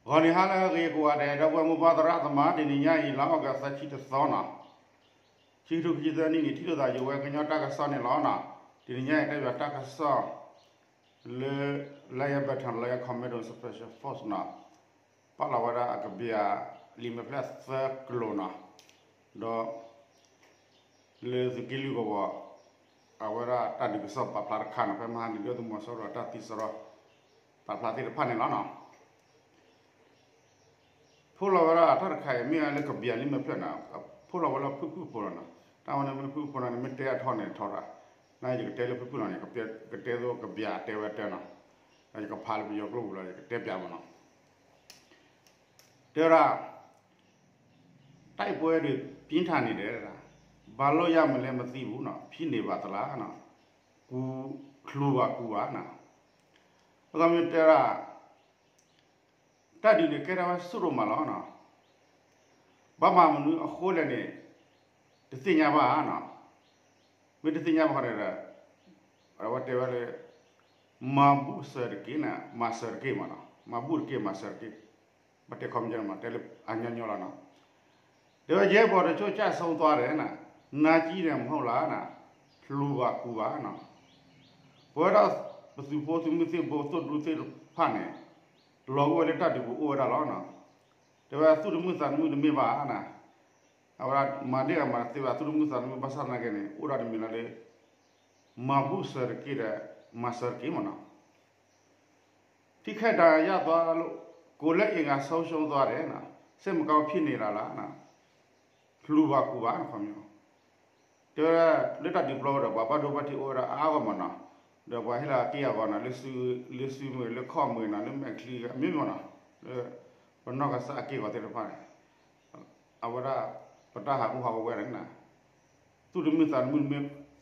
ဂီၤနံၤဟါလၢအဂ့ၤကိးဂၤဒဲး ဒီပုၢ်ဝဲၢ်မိၢ်ပၢ်သရၣ်သမါ တနံၤညါအံၤ လါအီကူး သၢဆံတသီနီၤ, ခံကထိခံဆံသၢနံၣ်န့ၣ် ထံၣ်လိာ်သးယဝဲကညီတၢ်ကစီၣ်န့ၣ်လီၤနီၤ. တနံၤညါအံၤ တဲဘၣ်တၢ်ကစီၣ်လၢ Lion Battalion Commando Special Force နီၤ, ပာ်လီၤဝဲဒၣ်အကဘျံးလံာ်မဲာ်ဖျၢၣ်သၢကလိာ်နီၤ, ဒီး လၢသုးက့လွံၢ်ကဝီၤ အဝဲဒၣ်တၢ်ဒုးကစီၣ်ပာ်ဖျါတခါနီၤ, ဖဲမဟါန့ၣ် ဒုၣ်ဒါသုးမီၤစိရိၤအတၢ်သံစရီ ပာ်ဖျါသ့ၣ်တဖၣ်န့ၣ်လီၤနီၤ. ဖီၣ်လီၤဝဲဒၣ်တၢ်တခါအံၤ မ့ၢ်ဝဲလၢကဘျံးလံာ်မဲာ်ဖျၢၣ်နီၤ, ဖီၣ်လီၤဝဲလၢဖုၣ်ဖုၣ်ဖိလီၤနီၤ. တၢ်ဝဲန့ၣ်မ့ၢ်ဖုၣ်ဖုၣ်ဖိလီၤန့ၣ် မ့ၢ်တဲအထီန့ၣ်ထီရၣ်, နယကတဲလၢဖုၣ်ဖုၣ်လီၤန့ၣ် ကတဲသိးကဘျံးတဲဝဲတၢ်နီၤ, ဒီးယကဖးလၢပယီၤကျိာ်ပူၤလီၤ ယကတဲပျးမးနီၤ. တဲဝဲဒၣ် တိုက်ပွဲတွေပြင်းထန်နေတယ်, ဘာလို့ရမလဲမသိဘူးနော်, ဖြစ်နေပါသလားနော်, ကူ ချူဘၣ်ကူဘၣ်နီၤ. အခီပညီတဲဒၣ် တၢ်ဒုးန့ၣ်ကဲထီၣ်ဝဲဆူၣ်ရိၣ်မးလီၤနီၤ, ဘၣ်မၤမနုၤအဃိလဲၣ်န့ၣ် တသ့ၣ်ညါဘၣ်နီၤ. မ့ၢ်တသ့ၣ်ညါဘၣ်ဃီန့ၣ်ဒီး အဝဲတဲဝဲလၢ မၤဘူၣ်စၢၤတက့ၢ်န့ၣ် မၤစၢၤတက့ၢ်မးနီၤ, မၤဘူၣ်တက့ၢ် မၤစၢၤတက့ၢ်. ပတဲခီပညီမး တဲလၢအညီညီလီၤနီၤ. တဲဝဲ ရဲဘော်တချို့ကျဆုံးသွားတယ်နီၤ, နာကျည်းတယ်မဟုတ်လားနီၤ, ချူဘၣ်ကူဘၣ်နီၤ. ပဝဲဒၣ်ပသုးဖိသုးမုၢ်သ့ၣ်ဘိသိၣ်ဒူသ့ၣ်တဖၣ်န့ၣ် လီၤဂာ်ဝဲလၢတၢ်ဒုးပူၤအိၣ်ဝဲဒၣ်လီၤနီၤ. တဲဝဲသူၣ်တမုာ်သးတမုာ်တမ့ၢ်ဘၣ်နီၤ, အဝဲဒၣ်မၤဒ့ၣ်အမၤတသ့ဘၣ် သူၣ်တမုာ်သးတမုာ်ဘၣ်ဆၣ်သနာ်က့န့ၣ် အိၣ်ဒၣ်တမံၤလီၤလၢ မၤဘူၣ်စၢၤတက့ၢ်ဒီး မၤစၢၤတက့ၢ်မးနီၤ. ထိခိုက်ဒဏ်ရာရသွားလို့ ကိုယ်လက်အင်္ဂါဆုံးရှုံးသွားတယ်နော်, စိတ်မကောင်းဖြစ်နေတာလားနော်, ချူဘၣ်ကူဘၣ်နီၤ ခီပညီ. တဲဝဲဒၣ်လၢတၢ်ဒုးပျီဝဲဒီး ပှၤဘၣ်ဒိဘၣ်ထံးအိၣ်ဝဲဒၣ်အါဂီၢ်မးနီၤ, ဒီးပှၤဟ့ၣ်လီၤက့ၤအဂီၢ်နီၤ လၢစုမ့ၢ်ဂ့ၤ လၢခီၣ်မ့ၢ်ဂ့ၤနီၤ လၢမဲာ်ချံအမ့ၢ်မးနီၤ, လၢပနီၢ်ကစၢ်အက့ၢ်အဂီၤသ့ၣ်တဖၣ်န့ၣ် အဝဲဒၣ် ပတၢ်ဟးမုၢ်ဟးဂီၤဝဲန့ၣ်နီၤ, သူၣ်တမုာ်သးတမုာ်တမ့ၢ်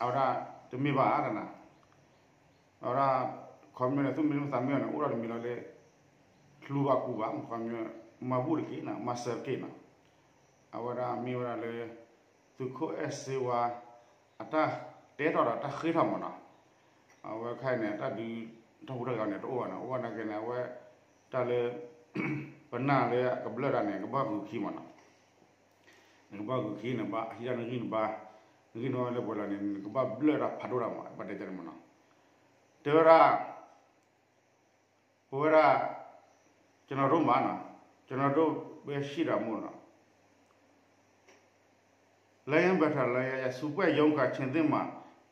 အဝဲဒၣ်တမ့ၢ်ဘၣ်နီၤ, အဝဲဒၣ် ခီပညီန့ၣ် သူၣ်မုာ်တမုာ်သးမုာ်န့ၣ် အိၣ်ဒၣ်တမံၤလီၤလၢ ချူဘၣ်ကူဘၣ် ခီပညီ မၤဘူၣ်တက့ၢ်နီၤ မၤစၢၤတက့ၢ်နီၤ. အဝဲဒၣ်မ့ၢ်ဝဲဒၣ်လၢ သုးခိၣ်အဲၣ်စ့ဝါ အတၢ်တဲထီၣ်ဒီးတၢ်ဃ့ထီၣ်မးနီၤ, အဝဲခဲအံၤန့ၣ် တၢ်ဒုးထီၣ်ဟူးထီၣ်ဂဲၤန့ၣ် တအိၣ်ဘၣ်နီၤ, အိၣ်ဘၣ်နာ်က့န့ၣ် အဝဲ တၢ်လၢ ပနၢ်လၢအကဘျၢၣ်တၢ်န့ၣ် ကဘၣ်ဂုာ်ခံမးနီၤ, နကဘၣ်ဂုာ်ခံန့ၣ် ဘၣ်ဟံးတၢ်နဂံၢ်နဘါ, နဂံၢ်နဘါဝဲလၢပှဲၤလီၤန့ၣ် နကဘၣ်ဘျၢၣ်တၢ်ဖးဒိၣ်တၢ်မး ဘၣ်တဲကန့ၣ်မးနီၤ. တဲဝဲဒၣ် ပဝဲဒၣ် ကျွန်တော်တို့မှာနော် ကျွန်တော်တို့ပဲရှိတာမို့နော် Lion Battalion ရဲ့ စုဖွဲ့ရုန်းကချင်းသစ်မှာ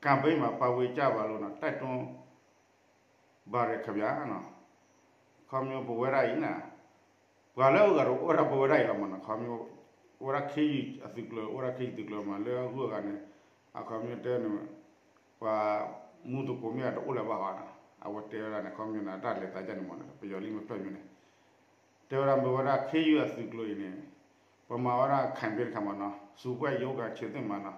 campaign မှာပါဝင်ကြပါလို့နော် တိုက်တွန်းပါတယ်ခင်ဗျာနော်. ခီမီ ပဝဲဒၣ်အံၤန့ၣ် ပှၤလၢအဂၤတအိၣ်ဝဲဒၣ်ပဝဲဒၣ်အံၤလီၤမးနီၤ, ခီမီ အိၣ်ဝဲဒၣ်ခ့ယုၢ်အသုးကျိၤ အိၣ်ဝဲဒၣ်ခ့ယုၢ်သုးကျိၤမး လၢအဂုၤအဂၤန့ၣ် အခီမီတဲန့ၣ် ပှၤမူသကိးမ့ၢ်အတအိၣ်လၢၤဘၣ်ဃီနီၤ, အဝဲတဲဝဲဒၣ်န့ၣ် ခီမီန့ၣ် တၢ်လဲၤသးဒ်န့ၣ်မးနီၤ ပယီၤလံမ့ၢ်ဖျၢၣ်မ့ၢ်န့ၣ် တဲဝဲဒၣ်မ့ၢ်ဝဲဒၣ်ခ့ယုၢ်အသုးကျိၤအံၤန့ၣ် ပမၤဝဲဒၣ် campaign တခါမးနီၤ စုဖွဲ့ရုန်းကချင်းသစ်မှာနော်,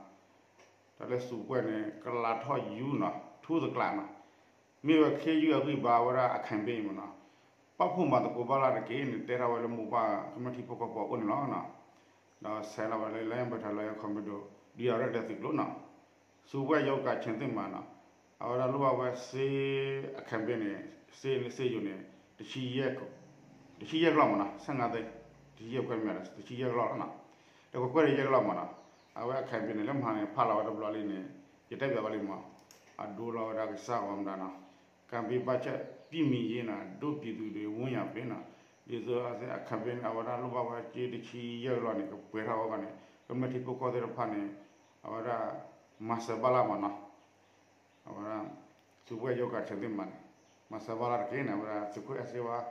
တၢ်လၢစုဖွဲ့န့ၣ် ကလးထီၣ်ယူၤနီၤ ထူသကျးနီၤ, မ့ၢ်ဝဲခ့ယုၢ်အဂံၢ်ဘါဝဲဒၣ်အ campaign မးနီၤ, ပာ်ဖှိၣ်မၤသကိးဘၣ်လၢ်တက့ၢ်န့ၣ် တဲထီၣ်ဝဲလၢမိၢ်ပၢ်ကမျၢၢ်ထံဖိကီၢ်ဖိအအိၣ်န့ၣ်လီၤ. ဒီးဆဲးလီၤဝဲလၢ Lion Battalion Commando ဒုးယၤရဲၣ်ဒၢးသုးကျိၤနီၤ စုဖွဲ့ရုန်းကချင်းသစ်မှာနော်, အဝဲဒၣ်လိၣ်ဘၣ်ဝဲစ့အ campaign န့ၣ် စ့န့ၣ် စ့ယိၤန့ၣ် တဆံယဲၢ်ကလီၢ်မးနီၤ ဆယ့်ငါးသိန်း တဆံယဲၢ်ခွဲမး တဆံယဲၢ်ကလီၢ်လီၤနီၤ, တကကွဲၢ်တယဲၢ်ကလီၢ်မးနီၤ, အဝဲအ campaign န့ၣ် လၢမဟါန့ၣ် ဖးလီၤဝဲတဘျီလံန့ၣ် ယတဲပျးဘၣ်လံမး, အဒိလီၤဝဲဒၣ်ကစၢ်ဂီၤမတၤနီၤ ကၣ်ဘ့ၣ်ဘၣ်ဆၣ် ပံၣ်မံၤယ့နီၤ ဒိၣ်ပံၤသူးဒီးဝူညါပ့ၤနီၤ, ဒ်သိးအ campaign အဝဲဒၣ်လိၣ်ဘၣ်ဝဲက့တဆံယဲၢ်ကလီၢ်န့ၣ် ကပှဲၤထီၣ်ဝဲဘၣ်န့ၣ် ကမျၢၢ်ထံဖိကီၢ်ဖိသ့ၣ်တဖၣ်န့ၣ် အဝဲဒၣ် မၤစၢၤဘၣ်လၢ်မးနီၤ, အဝဲဒၣ် စုဖွဲ့ရုန်းကချင်းသစ်မှာန့ၣ် မၤစၢၤဘၣ်လၢ်တက့ၢ်န့ၣ် အဝဲဒၣ်သုးခိၣ်အဲၣ်စ့ဝါ ဃ့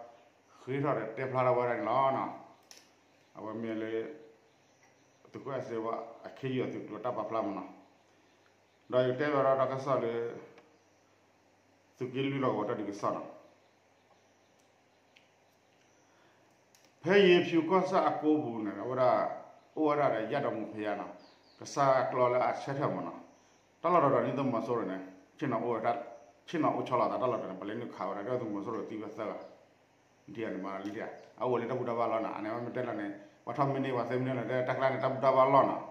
ထီၣ်ဒီးတဲဖျါထီၣ်ဝဲဒၣ်န့ၣ်လီၤနီၤ, အဝဲမ့ၢ်လၢ သုးခိၣ်အဲၣ်စ့ဝါ အခ့ယုၢ်အသုးကျိၤတၢ်ပာ်ဖျါမးနီၤ, ဒီးယကတဲဘၣ်ဒီးတၢ်ကစီၣ်လၢ သုးက့လွံၢ်လီၢ်ကဝီၤတၢ်ဒုးကစီၣ်နီၤ ဖဲယ့ၤဖၠူၤကီၢ်ဆၣ်အကိပူၤန့ၣ် အဝဲဒၣ် အိၣ်ဝဲဒၣ်ဒီးယဲၢ်ဒီမူးဖယါနီၤ, ကစၢ်ကျီလၢအဆၢထၢၣ်မးနီၤ, တၢ်လီၢ်တတီၤန့ၣ် သုးမီၤစိရိၤန့ၣ် ဆ့ၣ်နီၤအိၣ်ဝဲဒၣ် ဆ့ၣ်နီၤအိၣ်ဆီလီၤသးတၢ်လီၢ်တတီၤန့ၣ် ပလဲၤနုာ်ခးဝဲဒၣ် ဒီးသုးမီၤစိရိၤသံဝဲသၢဂၤ ဒ်န့ၣ်မးလံဒ်, အအိၣ်လၢတၢ်ဘူၣ်တၢ်ဘါလီၢ်နီၤ, အန့ၣ်ဝဲမ့ၢ်တဲလီၤန့ၣ် ပှၤထီၣ်မ့ၢ်န့ၢ်ပှၤသၢမ့ၢ်န့ၢ်လီၤ တၢ်ကျါန့ၣ် တၢ်ဘူၣ်တၢ်ဘါလီၢ်နီၤ ကန့ၣ်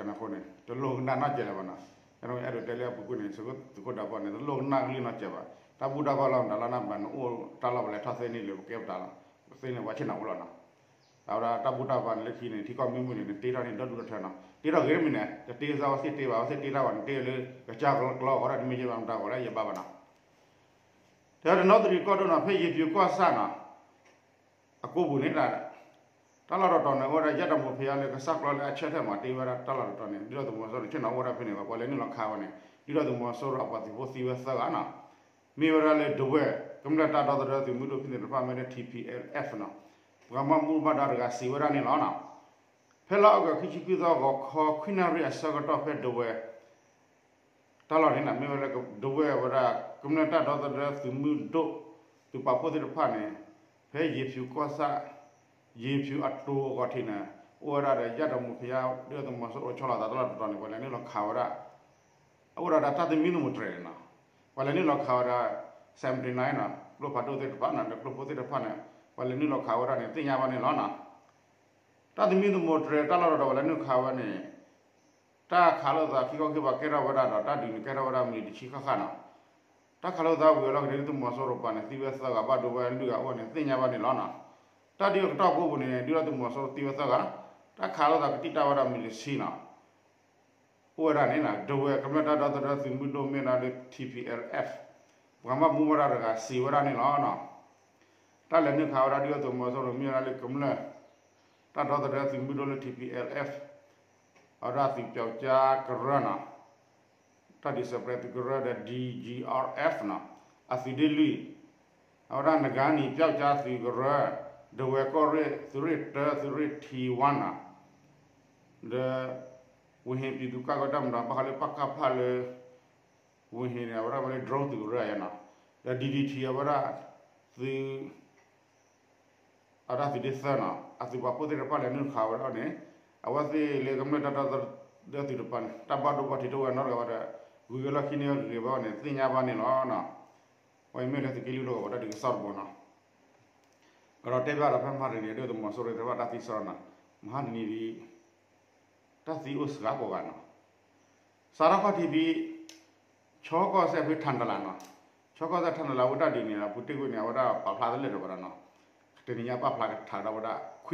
အဃိန့ၣ် တလိၣ်ကနၣ်နီတစဲးလၢၤဘၣ်နီၤ, အဲၣ်ဒိးတဲလၢအပူၤကွံာ်န့ၣ် သုးခိၣ်ဒးဘီန့ၣ် တလိၣ်ကနၣ်ကလုၢ်နီတစဲးဘၣ်, တၢ်ဘူၣ်တၢ်ဘါလီၢ်မတၤလီၤနၢ်ဘၣ် နအိၣ်တၢ်လီၢ်ပလဲၤထီၣ်သ့န့ၢ်လၢပကဲပတၢ်လီၤ, သ့န့ၣ်ပှၤဆ့ၣ်နီၤအိၣ်လီၤနီၤ. အဝဲဒၣ်တၢ်ဘူၣ်တၢ်ဘါန့ၣ်လၢခံန့ၣ် ထံကီၢ်မ့ၢ်မုာ်န့ၣ် နတ့ထီၣ်န့ၣ်ဒီဒူၣ်ဒီထၢနီၤ. တ့ထီၣ်ဂ့ၤတမံၤန့ၣ် တတ့စ့ၢ်ဝဲသ့ၣ်တ့ဘၣ် ဝဲသ့ၣ်တ့တၢ်ဂီၤန့ၣ် တ့လၢ ကစၢ်ကလီကလီအဂီၢ်ဒီး တမ့ၢ်ယဲၢ်ဘၣ်မတၤဂီၤလၢတမ့ၢ်ယဲၢ်ဘၣ်နီၤ. တနီသရံၣ်ကီၢ်ဒိၣ်နီၤ ဖဲယ့ၤဖၠူၤကီၢ်ဆၣ်နီၤ အကိပူၤန့ၣ်ဒၣ် တၢ်လီၢ်တတီၤန့ၣ် အိၣ်ဝဲဒၣ်ယဲၢ်တမူဖယါလၢကစၢ်ကျီလၢအဆၢထၢၣ်မး တ့ဝဲဒၣ်တၢ်လီၢ်တတီၤန့ၣ် ဒုၣ်ဒါသုးမီၤစိရိၤဆ့ၣ်နီၤအိၣ်ဝဲဒၣ်ဖဲန့ၣ်လီၤ. ပှၤလဲၤနုာ်လီၤခးဝဲန့ၣ် ဒုၣ်ဒါသုးမီၤစိရိၤအပှၤသုးဖိသံဝဲသၢဂၤနီၤ. မ့ၢ်ဝဲဒၣ်လၢဒဝဲၢ် ကမျၢၢ်တၢ်ဒီသဒၢသုးမုၢ်ဒိၣ်ဖဲန့ၣ်တဖၣ် မ့ၢ်လၢ T P L F နီၤ ပှၤဘၣ်မူဘၣ်ဒါတဂၤစံးဝဲဒၣ်န့ၣ်လီၤနီၤ. ဖဲလါအီကူးခံဆံခွံသီ ဂီၤခီခွံနၣ်ရံၣ်အဆၢကတီၢ်ဖဲဒဝဲၢ် တၢ်လီၢ်န့ၣ်နီၤ မ့ၢ်ဝဲလၢဒဝဲၢ်ဝဲဒၣ် ကမျၢၢ်တၢ်ဒီသဒၢသုးမုၢ်ဒိၣ် သုးပာ်ဖှိၣ်သ့ၣ်တဖၣ်န့ၣ် ဖဲယ့ၤဖၠူၤကီၢ်ဆၣ် ယ့ၤဖၠူၤအတိၤအဂီၤထံးန့ၣ် အိၣ်ဝဲဒၣ်ဒီးယဲၢ်တမူဖယါ ဒုၣ်ဒါသုးမီၤစိရိၤဆီလီၤသးတၢ်လီၢ်တတီၤန့ၣ် ပှၤလဲၤနုာ်လီၤခးဝဲဒၣ် အအိၣ်ဒၣ်ဒီးတၢ်သမံသမိးတြဲၤန့ၣ်နီၤ. ပှၤလဲၤနုာ်လီၤခးဝဲဒၣ် seventy nine နီၤ ကျိဖးဒိၣ်သ့ၣ်တဖၣ်နီၤ ဒီးကျိဖိသ့ၣ်တဖၣ်န့ၣ် ပှၤလဲၤနုာ်လီၤခးဝဲဒၣ်န့ၣ် သ့ၣ်ညါဘၣ်န့ၣ်လီၤနီၤ. တၢ်သမံသမိးတြဲၤတၢ်လီၢ်တတီၤပှၤလဲၤနုာ်ခးဝဲန့ၣ် တၢ်ခးလိာ်သးခံခီခံကပၤကဲထီၣ်ဝဲဒၣ်ဒီး တၢ်ဒုးန့ၣ်ကဲထီၣ်ဝဲဒၣ်မံးနံးတဆံဃၣ်ဃၣ်နီၤ. တၢ်ခးလိာ်သးဝံၤအလီၢ်ကဒဲး ဒုၣ်ဒါသုးမီၤစိရိၤပှၤန့ၣ် သံဝဲသၢဂၤ ဘၣ်ဒိဝဲလွံၢ်ဂၤအိၣ်န့ၣ် သ့ၣ်ညါဘၣ်န့ၣ်လီၤနီၤ. တၢ်ဒုးအကတီၢ်ဖိပူၤန့ၣ် ဒုၣ်ဒါသုးမီၤစိရိၤသံဝဲသၢဂၤ တၢ်ခးလိာ်သးကတံာ်တာ်ဝဲဒၣ်မံးနံးတဆံနီၤ. အိၣ်ဝဲဒၣ်န့ၣ် ဒဝဲၢ်ကမျၢၢ်တၢ်ဒီသဒၢသုးမုၢ်ဒိၣ်မ့ၢ်ဒၣ်လၢ T P L F ပှၤဘၣ်မူဘၣ်ဒါတဂၤစံးဝဲဒၣ်န့ၣ်လီၤနီၤ. တၢ်လဲၤနုာ်ခးဝဲဒၣ်ဒုၣ်ဒါသုးမီၤစိရိၤမ့ၢ်ဝဲဒၣ်လၢကမျၢၢ် တၢ်ဒီသဒၢသုးမုၢ်ဒိၣ်လၢ T P L F အဝဲဒၣ်သုးပၠီကၠါကရၢနီၤ တၢ်ဒုးစဲးပြဲးသုးကရၢဒီး D G R F နီၤ အသုးဒ့လွံၢ် အဝဲဒၣ်နဂါနံၤပၠီကၠါသုးကရၢ ဒဝဲၢ်ကီၢ်ရ့ၣ် သုးရ့ၣ်တၢ သုးရ့ၣ်ထံဝါနီၤ ဒီး ဝ့ၢ်ဟ့ၣ်ပံၤသူကၢ်ကီတၢ်မၤဒီး ဘၣ်ဃးလၢပကဖလၢ ဝ့ၢ်ဟ့ၣ်န့ၣ် အဝဲဒၣ်ဝဲလၢ drone သုးကရၢယဲနီၤ ဒီး D D T အဝဲဒၣ် သုး အဝဲဒၣ်သုးဒ့သၢနီၤ အသုးပာ်ဖှိၣ်သ့ၣ်တဖၣ်လဲၤနုာ်ခးဝဲဒၣ်န့ၣ် အဝဲသ့ၣ်လၢကမျၢၢ်တၢ်ဒီသဒၢသုးတပၤန့ၣ် တၢ်ဘၣ်ဒိဘၣ်ထံးတအိၣ်ဝဲနီတဂၤဘၣ်ဒီး ဂုၤက့ၤလီၢ်ခံန့ၣ်ဂ့ၤဂ့ၤဘၣ်န့ၣ် သ့ၣ်ညါဘၣ်န့ၣ်လီၤနီၤ. အဝဲအံၤမ့ၢ်လၢသုးက့လွံၢ်လိၣ်ကဝီၤတၢ်ဒုးကစီၣ်တဘိနီၤ ကဒီးတဲဘၣ်ဒီးဖဲမဟါတနံၤ ဒုၣ်ဒါသုးမီၤစိရိၤသ့ၣ်တဖၣ်တၢ်သံစရီနီၤ မဟါတနံၤဒ် တၢ်သံအိၣ်စှၤကိးဂၤနီၤ စးထီၣ်ခီၣ်ထံးဖဲ ဆီကီၢ်စဲၣ်ဖဲထၣ်တလးနီၤ ဆီကီၢ်စဲၣ်ထၣ်တလးဝဲတၢ်ဒ်န့ၣ် ပူၤတ့ၢ်ကွံာ်န့ၣ် အဝဲဒၣ်ပာ်ဖျါတလၢာ်တပၤဒီးနီၤ တနံၤညါပာ်ဖျါကထါဒီးဝဲဒၣ်ခွံဂၤနီၤ ဒုၣ်ဒါသုးမီၤစိရိၤန့ၣ်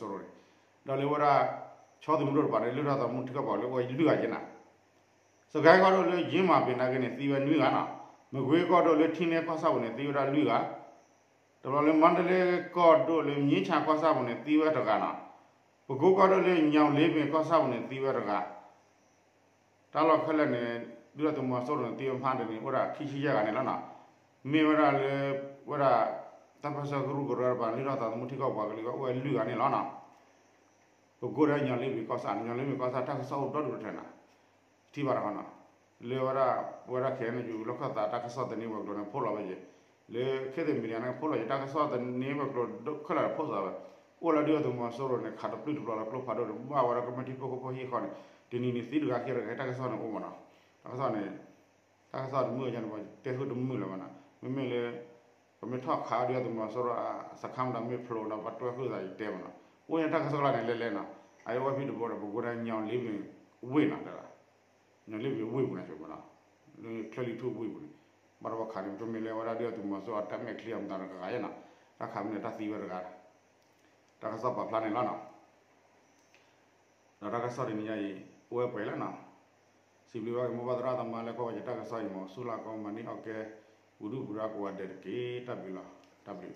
ဒီးလၢဝဲဒၣ် ဆီသုးမုၢ်ဒိၣ်တပၤန့ၣ် လၢထီၣ်သးမူထံကီၢ်ပှၤလၢအိၣ်လွံၢ်ဂၤယဲနီၤ စကဲကီၢ်ဒိၣ်လၢယ့မးပ့ၤနာ်က့န့ၣ် သံဝဲနွံဂၤနီၤ မကွ့ကီၢ်ဒိၣ်လၢထံနဲကီၢ်ဆၣ်ပူၤန့ၣ် သံဝဲဒၣ်လွံၢ်ဂၤ တဘျီလၢမါတလ့ကီၢ်ဒိၣ်လၢမၠ့ဆၣ်ကီၢ်ဆၣ်ပူၤန့ၣ် သံဝဲတဂၤနီၤ ပကိကီၢ်ဒိၣ်လၢညီၤလ့ပ့ၤကီၢ်ဆၣ်ပူၤန့ၣ် သံဝဲတဂၤ တၢ်လီၢ်ခဲလၢာ်န့ၣ် ဒုၣ်ဒါသုးမီၤစိရိၤန့ၣ် သံဝဲမဟါတနံၤ အိၣ်ဒၣ်ခံဆံယဲၢ်ဂၤန့ၣ်လီၤနီၤ မ့ၢ်ဝဲဒၣ်လၢ ဝဲဒၣ် တၢ်ပၢၢ်ဆၢကရူၢ်ကရၢတပၤ လၢထီၣ်သးသမူထံကီၢ်ပှၤကလုာ်အိၣ်ဝဲလွံၢ်ဂၤန့ၣ်လီၤနီၤ ပကိးဒီးညီၤလ့ပ့ၤကီၢ်ဆၣ် ညီၤလ့ပ့ၤကီၢ်ဆၣ် တၢ်ကစီၣ်အိၣ်ဒီဒူၣ်တထၢနီၤ ထံၣ်ဘၣ်တခီနီၤ လၢဝဲဒၣ် ပဝဲဒၣ် ခဲအံၤန့ၣ် ယူၤလီၢ်ခၢၣ်သးတၢ်ကစီၣ်သန့ဝဲၤကျိၤန့ၣ် ဖိလီၤဝဲယဲ လၢခဲသ့ၣ်မံၤဒံးန့ၣ် ဖိလီၤယဲ တၢ်ကစီၣ်သန့ဝဲၤကျိၤခဲလၢာ်ဖိစီဝဲ အိၣ်လၢဒုၣ်ဒါသုးမီၤစိရိၤန့ၣ် ခးတပျုၢ်တပျီၤလၢကျိဖးဒိၣ်န့ၣ် ဘၣ်ဝဲဒၣ်ကမျၢၢ်ထံဖိကီၢ်ဖိဟံၣ်ဃီန့ၣ် တနံၤန့ၣ်သံတဂၤခံဂၤ တၢ်ကစီၣ်န့ၣ်အိၣ်မးနီၤ တၢ်ကစီၣ်န့ၣ် တၢ်ကစီၣ်တမုာ်အယဲန့ၣ် ပတဲဃုာ်တမုာ်လၢၤဘၣ်နီၤ မ့မ့ၢ်လၢ ပမ့ၢ်ထီၣ်ခးဒုၣ်ဒါသုးမီၤစိရိၤအစခါမတၤမ့ၢ်ဖျိးဒီး ပှၤတွဲဃုာ်သးယတဲမးနီၤ အိၣ်န့ၣ်တၢ်ကစီၣ်ကျါန့ၣ်လဲၤလဲၤနီၤ အအံၤဝဲဖဲတဘိဒီး ပကိးဒၣ်ညီၤလ့ပ့ၤဝ့ၢ်နီၤ ညီၤလ့ပ့ၤဝ့ၢ်ပူၤန့ၣ် လၢချၢၣ်လံထူၣ်ဝ့ၢ်ပူၤန့ၣ် ဘၣ်တဘၣ်ခးန့ၣ် တမ့ၢ်လၢဝဲဒၣ်ဒုၣ်ဒါသုးမီၤစိရိၤအတၢ်မဲာ်ချံအမတၤတဂၤဂၤယဲနီၤ တၢ်ခးမ့ၢ်န့ၣ်တၢ်သံဝဲတဂၤ တၢ်ကစီၣ်ပာ်ဖျါန့ၣ်လီၤနီၤ ဒီးတၢ်ကစီၣ်တနံၤညါအံၤ အိၣ်ဝဲပှဲၤလီၤနီၤ စံးဘျုးဘၣ်က့ၤမိၢ်ပၢ်သရၣ်သမါလၢကွၢ်ဝဲယတၢ်ကစီၣ်အံၤမး ဆူၣ်လၢ်ကီမၤန့ၢ်အီၣ်ကဲ ပူၤဒူၣ်ပူၤဒါကိးဂၤဒဲးတက့ၢ် တၢ်ဘျုးလီၤ တၢ်ဘျုး